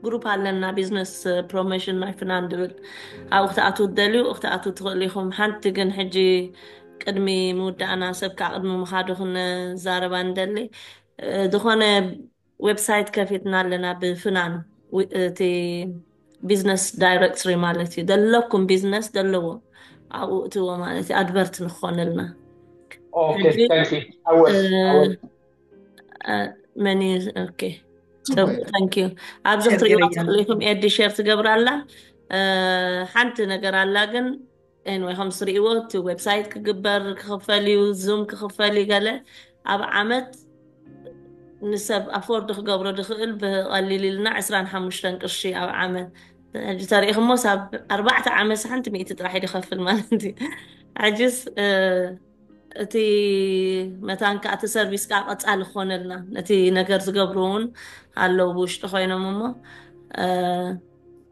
ግሩፕ ኣለና፣ ቢዝነስ ፕሮሞሽን ናይ ፍናን ድብል። ኣብኡ ክትኣትዉ ትደልዩ ክትኣትዉ ትኽእሉ ኢኹም። ሓንቲ ግን ሕጂ ቅድሚ ምውዳእና፣ ሰብ ከዓ ቅድሚ ምኻዱ ክንዛረባ ንደሊ። ዝኾነ ዌብሳይት ከፊትና ኣለና ብፍናን፣ እቲ ቢዝነስ ዳይሬክቶሪ ማለት እዩ። ዘለኩም ቢዝነስ ዘለዎ ኣብኡ እትዎ ማለት እዩ፣ ኣድቨርት ንኾነልና። Okay, thank you. I will. I will. መኒ okay, thank you. ኣብዚ ክትሪእዋ ትኽእሉ ኢኹም። ኤዲ ሼር ትገብራላ። ሓንቲ ነገር ኣላ ግን፣ ኤንወይ፣ ከም ትሪእዎ እቲ ዌብሳይት ክግበር ክኽፈል እዩ፣ ዙም ክኽፈል እዩ። ገለ ኣብ ዓመት ንሰብ ኣፎርድ ክገብሮ ድኽእል ብቐሊል ኢልና ዕስራን ሓሙሽተን ቅርሺ ኣብ ዓመት። ሕጂ ተሪእኹሞ ሳብ ኣርባዕተ ዓመት ሓንቲ ሚእቲ ጥራሕ እዩ ዝኸፍል ማለት እዩ። ሕጅስ እቲ መታን ከዓ እቲ ሰርቪስ ከዓ ቀፃሊ ክኾነልና፣ ነቲ ነገር ዝገብሩ እውን ኣለዉ ብውሽጢ ኮይኖም። እሞ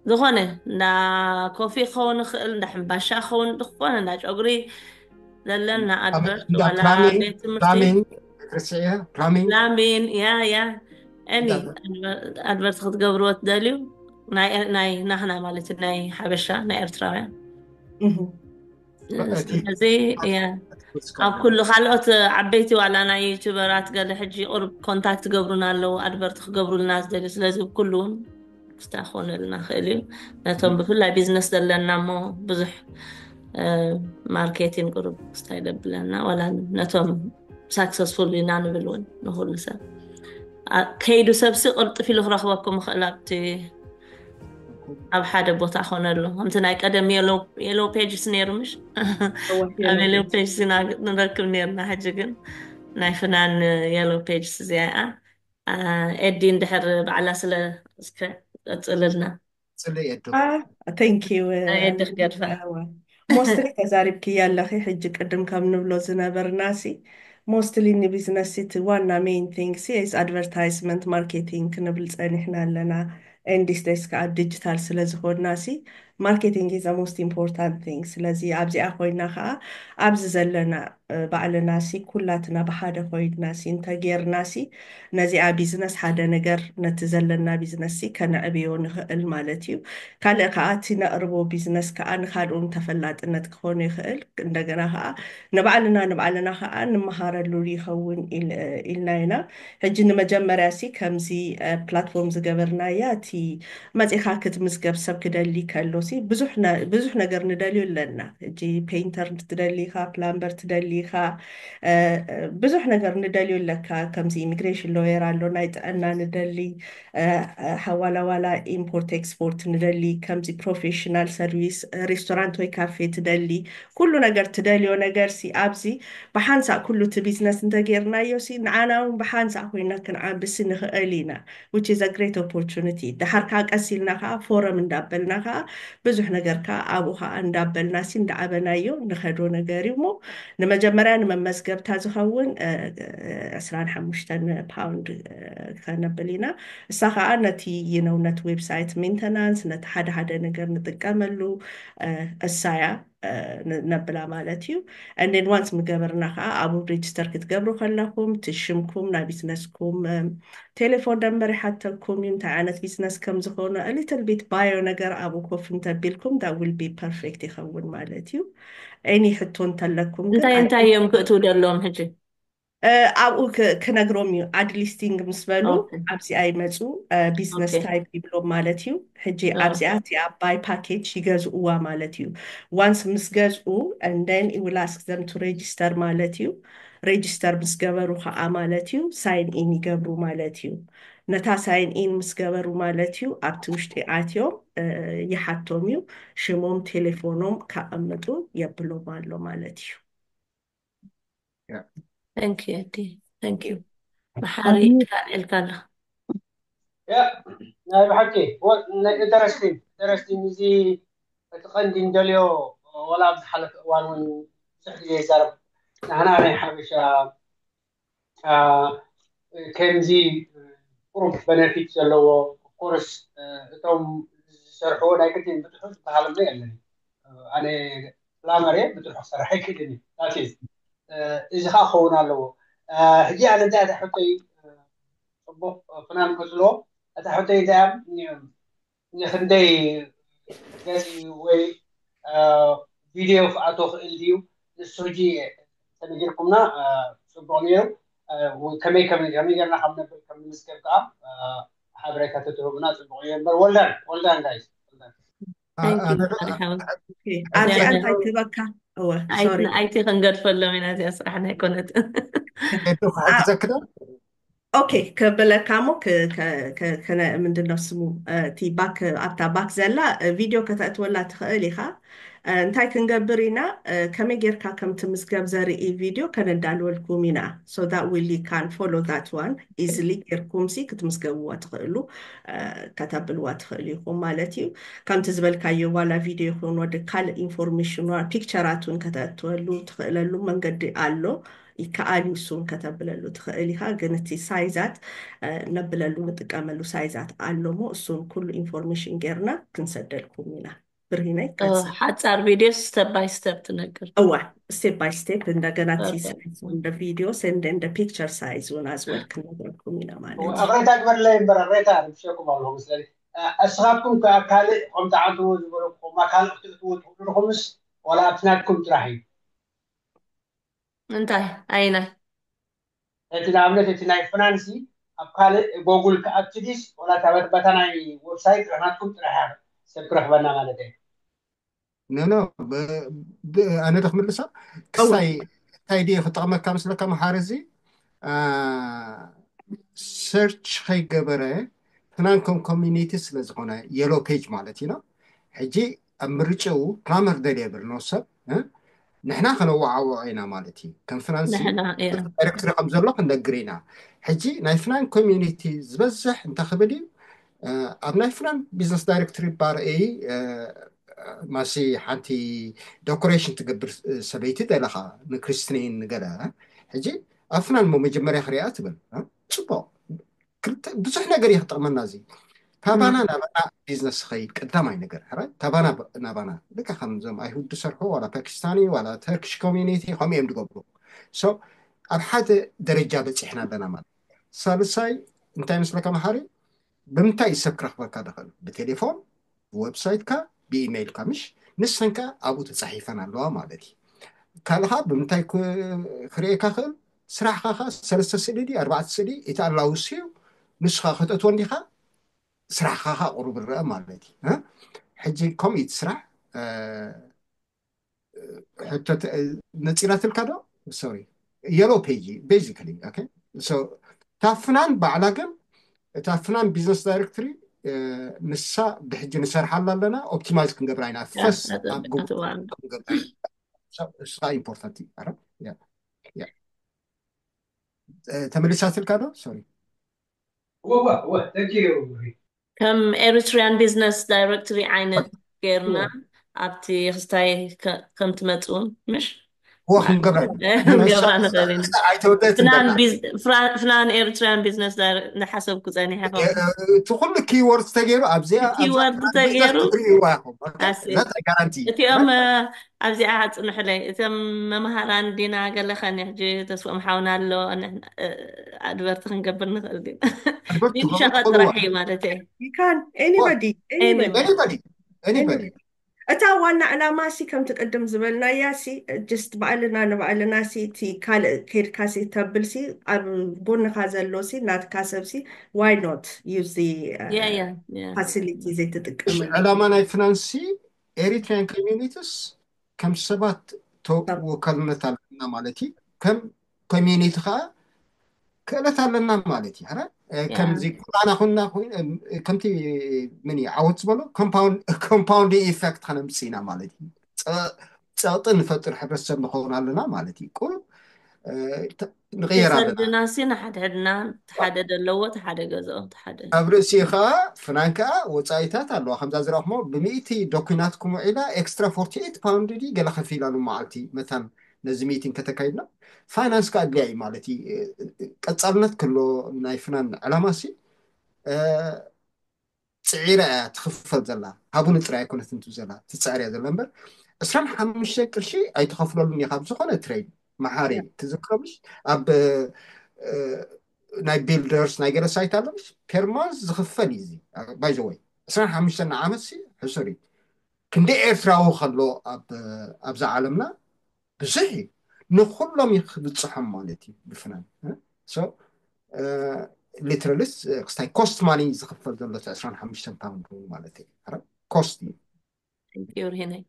ዝኾነ እንዳ ኮፊ ክኸውን ይኽእል፣ እንዳ ሕምባሻ ክኸውን፣ ዝኾነ እንዳ ጨጉሪ ዘለና ኣድቨርት፣ ዋላ ቤት ትምህርቲ፣ ፕላሚንግ፣ ላሚን፣ ያ ያ፣ ኤኒ ኣድቨርት ክትገብርዎ ትደልዩ፣ ናይ ናህና ማለት እዩ፣ ናይ ሓበሻ፣ ናይ ኤርትራውያን። ስለዚ ኣብ ኩሉ ካልኦት ዓበይቲ ዋላ ናይ ዩቱበራት ገለ ሕጂ ቁርብ ኮንታክት ገብሩና ኣለዉ፣ ኣድቨርት ክገብሩልና ዝደልዩ። ስለዚ ኩሉ እውን ክስታ ክኾነልና ክእል እዩ። ነቶም ብፍላይ ቢዝነስ ዘለና እሞ ብዙሕ ማርኬቲንግ ቁርብ ክስታ ይደብለና፣ ዋላ ነቶም ሳክሰስፉል ኢና ንብል እውን ንኩሉ ሰብ ከይዱ ሰብሲ ቅልጥፍ ኢሉ ክረኽበኩም ይኽእል። ኣብቲ ኣብ ሓደ ቦታ ኮነሉ ከምቲ ናይ ቀደም የሎ ፔጅስ ነይሩ፣ ምሽ ኣብ የሎ ፔጅስ ንረክብ ነርና። ሕጂ ግን ናይ ፍናን የሎ ፔጅስ እዚኣ ኤዲ እንድሕር ባዕላ ስለ እስከ ቀፅልልና። ፅልይ ኤዱ። Thank you. ኤዲ ክገድፋ ሞስትሊ ተዛሪብክያ ኣለኺ። ሕጂ ቅድም ከም ንብሎ ዝነበርና ሲ ሞስትሊ ንቢዝነስ እቲ ዋና ሜን ቲንግ ሲ is advertisement marketing ክንብል ፀኒሕና ኣለና። And these days ከዓ ዲጂታል ስለ ዝኾንና ሲ marketing is most important thing። ስለዚ ኣብዚኣ ኮይና ከዓ ኣብዚ ዘለና ባዕልና ሲ ኩላትና ብሓደ ኮይንና ሲ እንተጌርና ሲ ነዚኣ ቢዝነስ ሓደ ነገር ነቲ ዘለና ቢዝነስ ሲ ከነዕብዮ ንኽእል ማለት እዩ። ካልእ ከዓ እቲ ነቕርቦ ቢዝነስ ከዓ ንካልኡን ተፈላጥነት ክኾኑ ይኽእል። እንደገና ከዓ ንባዕልና ንባዕልና ከዓ ንመሃረሉ ይኸውን ኢልና ኢና። ሕጂ ንመጀመርያ ሲ ከምዚ ፕላትፎርም ዝገበርናያ እቲ መፂኻ ክትምዝገብ ሰብ ክደሊ ከሎ ሲ ብዙሕ ነገር ንደልዩ ኣለና። ሕጂ ፔይንተር ትደሊኻ፣ ፕላምበር ትደሊኻ፣ ብዙሕ ነገር ንደልዩ ኣለካ። ከምዚ ኢሚግሬሽን ሎየር ኣሎ፣ ናይ ጥዕና ንደሊ፣ ሓዋላዋላ ኢምፖርት ኤክስፖርት ንደሊ፣ ከምዚ ፕሮፌሽናል ሰርቪስ ሬስቶራንት ወይ ካፌ ትደሊ፣ ኩሉ ነገር ትደልዮ ነገር ሲ ኣብዚ ብሓንሳእ ኩሉ እቲ ቢዝነስ እንተጌርናዮ ሲ ንዓና እውን ብሓንሳእ ኮይና ክንዓብሲ ንኽእል ኢና። Which is a great opportunity። ደሓር ከዓ ቀስ ኢልና ከዓ ፎረም እንዳበልና ከዓ ብዙሕ ነገር ከዓ ኣብኡ ከዓ እንዳበልና ሲ እንዳዓበናዮ ንኸዶ ነገር እዩ። እሞ ንመጀመርያ ንመመዝገብታ ዝኸውን ዕስራን ሓሙሽተን ፓውንድ ከነብል ኢና። እሳ ከዓ ነቲ ይነው ነቲ ዌብሳይት ሜንተናንስ ነቲ ሓደ ሓደ ነገር ንጥቀመሉ እሳያ ነብላ ማለት እዩ። And then ዋንስ ምገበርና ከዓ ኣብኡ ሬጅስተር ክትገብሩ ከለኹም እቲ ሽምኩም ናይ ቢዝነስኩም ቴሌፎን ነምበር ይሓተኩም እዩ። እንታይ ዓይነት ቢዝነስ ከም ዝኾነ ሊትል ቢት ባዮ ነገር ኣብኡ ኮፍ እንተቢልኩም that will be perfect ይኸውን ማለት እዩ። ኤኒ ሕቶ እንተለኩም ግን እንታይ እንታይ እዮም ክእትው ደለዎም ሕጂ? ኣብኡ ክነግሮም እዩ። ኣድ ሊስቲንግ ምስ በሉ ኣብዚኣ ይመፁ። ቢዝነስ ታይፕ ይብሎም ማለት እዩ። ሕጂ ኣብዚኣ እቲኣ ባይ ፓኬጅ ይገዝእዋ ማለት እዩ። ዋንስ ምስ ገዝኡ and then it will ask them to register ማለት እዩ። ሬጅስተር ምስ ገበሩ ከዓ ማለት እዩ ሳይን ኢን ይገብሩ ማለት እዩ። ነታ ሳይን ኢን ምስ ገበሩ ማለት እዩ ኣብቲ ውሽጢ ኣትዮም ይሓቶም እዩ። ሽሞም ቴሌፎኖም ከቐምጡ የብሎም ኣሎ ማለት እዩ። Thank you ኣዲ፣ thank you። መሓሪ ኢልካ ኣለኻ። ናይ ብሓቂ ኢንተረስቲንግ ኢንተረስቲንግ። እዚ እቲ ቀንዲ እንደልዮ ዋላ ኣብ ዝሓለፈ እዋን እውን ብዙሕ ግዜ ይዛረብ። ንሕና ናይ ሓበሻ ከምዚ ቁሩብ በነፊት ዘለዎ ኮርስ እቶም ዝሰርሕዎ ናይ ግድን ብትሑ ዝበሃል እምነ የለን። ኣነ ፕላመር እየ፣ ብትሑ ክሰርሕ ኣይክእልን እዩ። እዚ ከዓ ክኸውን ኣለዎ። ሕጂ ኣነ እንታይ ሕቶይ ፅቡቅ ፍናን ቀፅሎ እታ ሕቶ እዚኣ ንክንደይ ገጽ ወይ ቪድዮ ክኣቶ ክእል ድዩ? ንሱ ሕጂ ተነጊርኩምና ጽቡቕ ነይሩ። ከመይ ከመይ ጌርና ካብ ነብል ከም ንምስገብ ከዓ ሓበሬታ ተትህቡና ጽቡቕ እዩ። እምበር ወልዳን ወልዳን ጋይስ ኣርቲኣን እንታይ ክበካ? እወ ሶሪ ኣይቲ ክንገድፈሎም ኢና። እዚኣ ስራሕና ኣይኮነትን። ክዘክረ ኦኬ ከበለካ ሞ ምንድነው ስሙ እቲ ባክ ኣብታ ባክ ዘላ ቪድዮ ከተእትወላ ትኽእል ኢኻ። እንታይ ክንገብር ኢና? ከመይ ጌርካ ከም ትምዝገብ ዘርኢ ቪድዮ ከነዳልወልኩም ኢና። So that will you can follow that one easily ጌርኩም ሲ ክትምዝገብዋ ትኽእሉ ከተብልዋ ትኽእሉ ኢኹም ማለት እዩ። ከምቲ ዝበልካዮ ዋላ ቪድዮ ይኹን ወዲ ካልእ ኢንፎርሜሽን ፒክቸራቱን ከተእትወሉ ትኽእለሉ መንገዲ ኣሎ። ይከኣል እዩ እሱን ከተብለሉ ትኽእል ኢኻ። ግን እቲ ሳይዛት ነብለሉ ንጥቀመሉ ሳይዛት ኣሎ ሞ እሱን ኩሉ ኢንፎርሜሽን ጌርና ክንሰደልኩም ኢና። ብርሂነይ ቀጽል። ሓጻር ቪድዮ step by step ትነግር። እዋ step by step እንደገና እቲ ሳይዝ እንደ ቪድዮ and እንደ ፒክቸር ሳይዝ እውን ኣዝወል ክንነግረኩም ኢና ማለት እዩ። እሬታ ግበርለይ እምበር እሬታ ርብሸኩም ኣለኹ መስለኒ። እስኻትኩም ከ ካልእ ከም ትዓንትዎ ዝበለኩም ካልእ ክትእትዎ ትኽእሉ ዲኹምስ ዋላ ኣብቲ ናትኩም ጥራሕ እዩ? እንታይ ኣይናይ እቲ ንኣብነት እቲ ናይ ፍናንሲ ኣብ ካልእ ጎጉል ክኣቱ ድስ ዋላ እታ በት- በታ ናይ ዌብሳይት ጥራሕ ናትኩም ጥራሕ እያ ሰብ ክረኽበና ማለት እየ። ኖ ኖ ኣነ ዶ ክምልሳ ክሳይ እንታይ ድየ ክጠቕመካ ምስለካ መሓሪ እዚ ሰርች ከይገበረ ፍናን ከም ኮሚኒቲ ስለ ዝኾነ የሎ ፔጅ ማለት እዩ ነው። ሕጂ ኣብ ምርጭኡ ክላመር ደልየ ብል ነው ሰብ እ? ንሕና ከነወዓውዖ ኢና ማለት እዩ። ከም ፍናንሲ ንሕና እያ ዳይሬክተሪ ከም ዘሎ ክንነግር ኢና። ሕጂ ናይ ፍናን ኮሚኒቲ ዝበዝሕ እንታይ ክብል እዩ እ፣ ኣብ ናይ ፍናን ቢዝነስ ዳይሬክተሪ ባርእይ እ፣ ማሲ ሓንቲ ዶኮሬሽን ትገብር እ፣ ሰበይቲ ደለኻ ንክሪስትኒን ንገለ ሕጂ ኣብ ፍናን ሞ መጀመርያ ክሪኣ ትብል እ? ፅቡቅ ክልተ ብዙሕ ነገር እዩ ክጠቕመና እዚ ካባና ናባና ቢዝነስ ኸይድ ቀዳማይ ነገር ሕራይ ካባና ናባና ልካ ከምዞም ኣይሁድ ዝሰርሑ ዋላ ፓኪስታኒ ዋላ ተርኪሽ ኮሚኒቲ ከምኡ እዮም ዝገብሩ። So ኣብ ሓደ ደረጃ በፂሕና ኣለና ማለት እዩ። ሳልሳይ እንታይ መስለካ መሓሪ ብምንታይ እዩ ሰብ ክረኽበካ ዝኽእል? ብቴሌፎን፣ ብዌብሳይትካ፣ ብኢሜይልካ ምሽ ንሰን ከ ኣብኡ ተፃሒፈን ኣለዋ ማለት እዩ። ካልኻ ብምንታይ ክ- ክርእየካ ክእል? ስራሕኻ ከ ሰለስተ ስእሊ ድዩ ኣርባዕተ ስእሊ እቲ ኣላውስ እዩ ንስኻ ከተእትዎ እንዲኻ ስራሕኻ ከ ቁሩብ ረአ ማለት እዩ እ? ሕጂ ከምኡ እዩ እቲ ስራሕ እ፣ ሕቶ ተ- ነፂራትልካ ዶ ሶሪ የሎ ፔጅ ቤዚካሊ ኦኬ ሶ እታ ፍናን ባዕላ ግን እታ ፍናን ቢዝነስ ዳይሬክተሪ ንሳ ብሕጂ ንሰርሓላ ኣለና ኦፕቲማይዝ ክንገብራ ኢና ፈስ ኣብ ግቡ ክንገብራ ኢና። So እሱ ከዓ ኢምፖርታንት እዩ ኣረ ያ ያ ተመሊሳትልካ ዶ ሶሪ ወዋ ወ ተንኪዩ ከም ኤሪትሪያን ቢዝነስ ዳይሬክተሪ ዓይነት ጌርና ኣብቲ ክስታይ ከ- ከም ትመፅኡ ምሽ ዋ ክንገብራ ክንገብራ ንኽእል ኢና። ኣይተወደት ፍናን ቢዝ- ፍራ- ፍናን ኤሪትሪያን ቢዝነስ ዳይሬ- ንሓሰብኩ ፀኒሐ ይኸውን። እቲ ኩሉ ኪወርድ ተገይሩ ኣብዚኣ ኪወርድ ተገይሩ ትርእይዋ ኢኹም ኣሴ- ጋራንቲ እቲኦም ኣብዚኣ ኣፅንሕለይ እቶም መምሃራን ዲና ገለኸን ሕጂ ተስፎም ሓውና ኣሎ ንሕና- እ፣ ኣድቨርቲ ክንገብር ንኽእል ዲና ዲን ሸቐጥ ጥራሕ እዩ ማለት እየ You can anybody anybody anybody anybody እታ ዋና ዕላማ ሲ ከምቲ ቅድም ዝበልናያ ሲ just ባዕልና ንባዕልና ሲ እቲ ካልእ ኬድካ ሲ ተብል ሲ ኣብ ጎንኻ ዘሎ ሲ ናትካ ሰብ ሲ why not use the ያ ያ ያ facility ዘይትጥቀመሉ ዕላማ ናይ ፍናንሲ ኤሪትሪያን ኮሚኒቲስ ከም ሰባት ተወከልነት ኣለና ማለት እዩ ከም ኮሚኒቲ ከዓ ክእለት ኣለና ማለት እዩ ሕረ ከምዚ ኩላና ኩና ከምቲ ምን ዓወት ዝበሎ ኮምፓውንድ ኢፌክት ከነምፅእ ኢና ማለት እዩ ፀቕጢ ንፈጥር ሕብረተሰብ ንኸውን ኣለና ማለት እዩ ቁሩብ ንቕየር ኣለና ሰልድና ሲ ንሓድሕድና ተሓደ ዘለዎ ተሓደ ገዝኦ ተሓደ ኣብ ርእሲ ከዓ ፍናን ከዓ ወፃኢታት ኣለዋ ከምዛ ዝረእኹሞ ብሚእቲ ዶኩናትኩም ውዒላ ኤክስትራ ፎርቲ ኤት ፓውንድ ዲ ገለ ከፊላ ንመዓልቲ መታን ነዚ ሚቲንግ ከተካይድና ፋይናንስ ከዓ ኣድልያ እዩ ማለት እዩ ቀፃልነት ክሎ ናይ ፍናን ዕላማ ሲ ፅዒራ እያ ትኽፈል ዘላ ሃቡኒ ጥራይ ኣይኮነትን ትብ ዘላ ትፅዕር እያ ዘላ እምበር ዕስራን ሓሙሽተ ቅርሺ ኣይትኸፍለሉን እየ ካብ ዝኾነ ትሬድ መሓሪ ትዝክሮ ምሽ ኣብ ናይ builders ናይ ገለ site ኣሎ። Per month ዝኽፈል እዩ እዚ። By the way፣ ዕስራን ሓሙሽተን ዓመት ሲ ሕሱር እዩ። ክንደይ ኤርትራዊ ከሎ ኣብዛ ዓለምና ብዙሕ እዩ። ንኩሎም እዩ ክብፅሖም ማለት እዩ ብፍናን። So literally ክስታይ cost money ዝኽፈል ዘሎ ዕስራን ሓሙሽተን pound ማለት እዩ። Cost እዩ። Thank you ርሂነይ።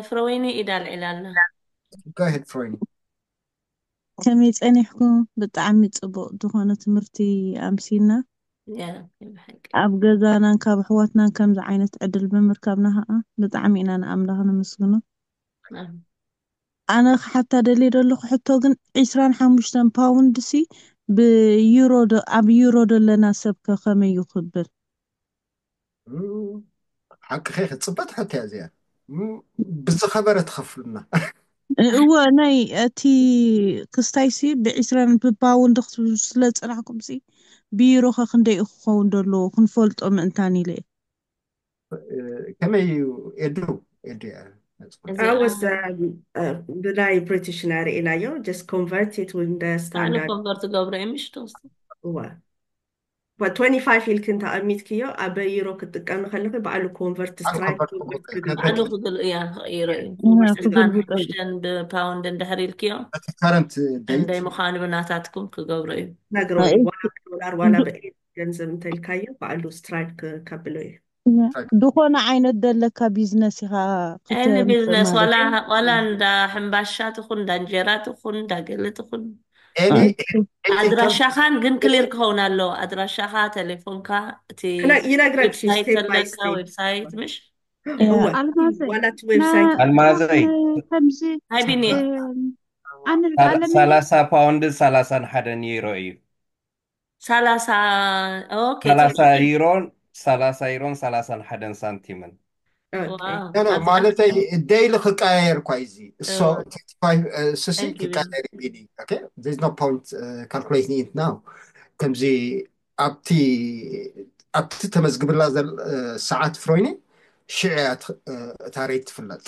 ፍረወይኒ ኢዳ ኣልዒላ ኣላ። Go ahead ፍረወይኒ። ከመይ ጸኒሕኩም? ብጣዕሚ ጽቡቕ ዝኾነ ትምህርቲ ኣምሲልና። ኣብ ገዛናን ካብ ኣሕዋትናን ከምዚ ዓይነት ዕድል ብምርካብና ከዓ ብጣዕሚ ኢና ንኣምላኽ ነመስግኖ። ኣነ ክሓታ ደልየ ዘለኹ ሕቶ ግን ዕስራን ሓሙሽተን ፓውንድ ሲ ብዩሮ ዶ ኣብ ዩሮ ደለና ሰብ ከ ከመይ እዩ ክብል? ሓቅኸ ክፅበት ሕቶ እያ እዚኣ። ብዝኸበረ ትኸፍሉና። እወ ናይ እቲ ክስታይ ሲ ብዕስራን ብፓውንድ ክትብል ስለ ፅናሕኩም ሲ ብዩሮ ከ ክንደይ እዩ ክኸውን ዘለዎ ክንፈልጦ ምእንታን ኢለ እየ። ከመይ እዩ ኤዱ ኤዱ I was ብናይ ብሪቲሽ ኢና ርኢናዮ just convert it with the standard ኮንቨርት ገብረ ምሽ ተወስተ እዋ twenty five ኢልክን ተቐሚጥክዮ ኣብ ዩሮ ክትጥቀሚ ከለኺ ባዕሉ ኮንቨርት ስትራይክ ባዕሉ ክግል እያ ክቕይሮ እዩ ክግልብጠ ን ብፓውንድ እንድሕር ኢልክዮ current እንደይ ምዃኑ ብናታትኩም ክገብሮ እዩ ነግሮ ዋላ ዶላር ዋላ ብኤ ገንዘብ እንተልካዮ ባዕሉ ስትራይክ ከብሎ እዩ ዝኾነ ዓይነት ደለካ ቢዝነስ ኢኻ any business ዋላ ዋላ እንዳ ሕምባሻ ትኹን እንዳ እንጀራ ትኹን እንዳ ገለ ትኹን ኣድራሻኻን ግን ክሊር ክኸውን ኣለዎ ኣድራሻኻ ቴሌፎንካ እቲ ይነግረክ ዌብሳይት ዘለካ ዌብሳይት ምሽ ዋላት ዌብሳይት ኣልማዘይ ከምዚ ሃይ ቢኒ ኣነ ኣነ ሰላሳ ፓውንድ ሰላሳን ሓደን ዩሮ እዩ ሰላሳ ኦኬ ሰላሳ ዩሮን ሰላሳ ዩሮን ሰላሳን ሓደን ሳንቲምን ማለተይ ደይሊ ክቀያየር እኳ እዚ እሶ ስሲ ክቀያየር ቢኒ point calculating it now ከምዚ ኣብቲ ኣብቲ ተመዝግብላ ሰዓት ፍሮይኒ ሽዕ እያ እታ ሬት ትፍለጥ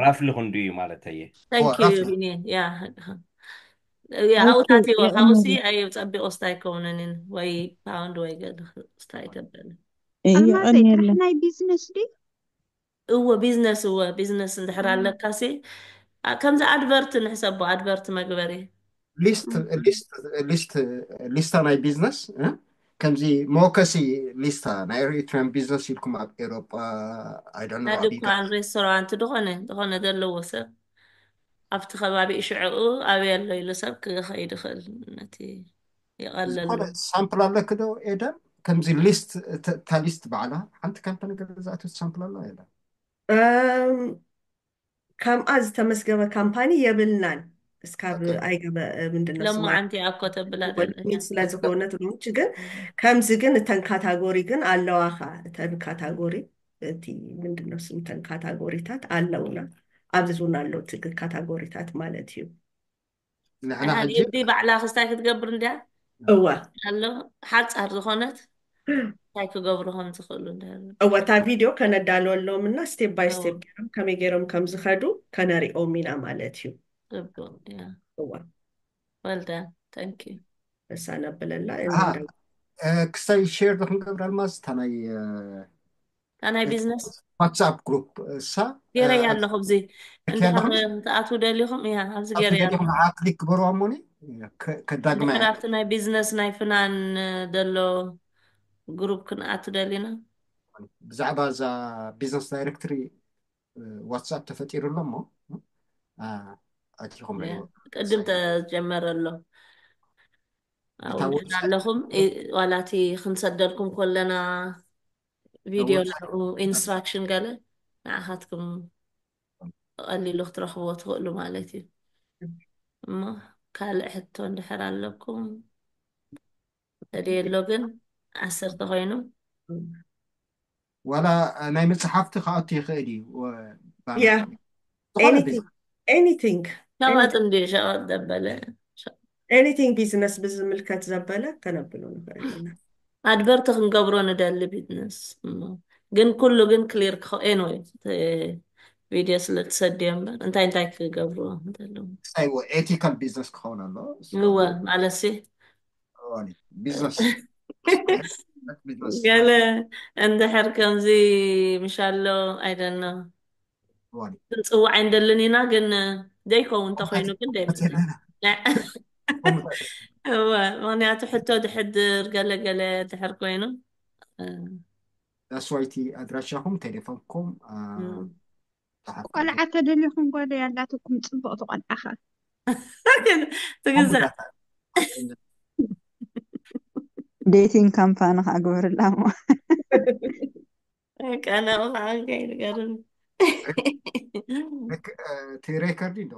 ራፍሊ ክንዱ እዩ ማለት እየ ቢኒ ያ ኣብታት ይወ ካብሲ ኣየ ፀቢቑ ስታይ ከውነንን ወይ ፓውንድ ወይ ገለ ስታይ ተበለ ኣልማዘይ ጥራሕ ናይ ቢዝነስ ድዩ እወ ቢዝነስ እወ ቢዝነስ እንድሕር ኣለካሲ ከምዚ ኣድቨርት ንሕሰቦ ኣድቨርት መግበሪ ሊስት ሊስት ሊስት ሊስታ ናይ ቢዝነስ ከምዚ መወከሲ ሊስታ ናይ ኤሪትሪያን ቢዝነስ ኢልኩም ኣብ ኤሮጳ ኣይደነ ናይ ድኳን ሬስቶራንት ዝኾነ ዝኾነ ዘለዎ ሰብ ኣብቲ ከባቢ ሽዕኡ ኣበይ ኣሎ ኢሉ ሰብ ክኸይድ ይኽእል ነቲ ይቐለሉ ሳምፕል ኣለክ ዶ ኤደን ከምዚ ሊስት እታ ሊስት ባዕላ ሓንቲ ካምፓኒ ገዛእቶ ሳምፕል ኣሎ የለን ከምኣ ዝተመዝገበ ካምፓኒ የብልናን እስካብ ኣይገበ ምንድነው ለማዓንቲ ኣኮ ተብላ ስለ ዝኾነት ነው እንጂ ግን ከምዚ ግን እተን ካታጎሪ ግን ኣለዋኻ እተን ካታጎሪ እቲ ምንድነው ስምተን ካታጎሪታት ኣለውና ኣብዝና ኣለዉ ትግ ካታጎሪታት ማለት እዩ ንሕና ሕጂ እብዲ ባዕላ ክስታይ ክትገብር እንድያ እወ ኣሎ ሓፃር ዝኾነት እንታይ ክገብሩ ከም ዝኽእሉ እንድሕር እወ እታ ቪድዮ ከነዳልወሎም እና ስቴፕ ባይ ስቴፕ ገይሮም ከመይ ገይሮም ከም ዝኸዱ ከነሪኦም ኢና ማለት እዩ ጽቡቅ ድያ እወ well done thank you እሳ ነብለላ ክሳይ ሼር ዶ ክንገብር ኣልማዝ እታ ናይ እታ ናይ ቢዝነስ ዋትሳፕ ግሩፕ እሳ ገይረያ ኣለኹ ኣብዚ እንድሕር ክትኣትዉ ደሊኹም እያ ኣብዚ ገይረያ ኣለኹ ክሊክ ግበርዋ እሞኒ ከዳግማ እንድሕር ኣብቲ ናይ ቢዝነስ ናይ ፍናን ዘሎ ግሩፕ ክንኣቱ ደሊና ብዛዕባ እዛ ቢዝነስ ዳይሬክትሪ ዋትሳፕ ተፈጢሩ ኣሎ እሞ ኣቲኹም ቅድም ተጀመረ ኣሎ ኣውድና ኣለኹም ዋላቲ ክንሰደልኩም ከለና ቪድዮ ናብኡ ኢንስትራክሽን ገለ ንዓኻትኩም ቀሊሉ ክትረኽብዎ ትኽእሉ ማለት እዩ እሞ ካልእ ሕቶ እንድሕር ኣለኩም ተደየሎ ግን ዓሰርተ ኮይኑ ዋላ ናይ መፅሓፍቲ ክኣቱ ይኽእል እዩ anything ሸቐጥ እንዲ ሸቐጥ ዘበለ anything ቢዝነስ ብዝምልከት ዘበለ ከነብሎ ንኽእል ኢና ኣድቨርት ክንገብሮ ንደሊ ቢዝነስ ግን ኩሉ ግን ክሊር ክኸ anyway ቪድዮ ስለ ትሰድዮ እምበር እንታይ እንታይ ክገብርዎ ዘለዎም ኤቲካል ቢዝነስ ክኸውን ኣሎ እወ ማለት ሲ እዋኒ ቢዝነስ ቢዝነስ ገለ እንድሕር ከምዚ ምሻሎ ኣይደኖ እዋኒ ክንፅዋዕ እንደልን ኢና፣ ግን ዘይከውን እንተኮይኑ ግን ደይብልና። እወ፣ ምክንያቱ ሕቶ ድሕድር ገለ ገለ ድሕር ኮይኑ፣ እ፣ ዳስዋይቲ ኣድራሻኹም ቴሌፎንኩም እ፣ እ፣ ተሓቱ ቆልዓ ተደሊኹም ጓደይ ኣላትኩም፣ ፅብቕቲ ቆልዓ ኸ? ትግዛእ። ዴቲንግ ካምፓኒ ከዓ ግበርላ እሞ። ቀነው ከዓ ከይንገርን። እቲ ሬከርድ እንዶ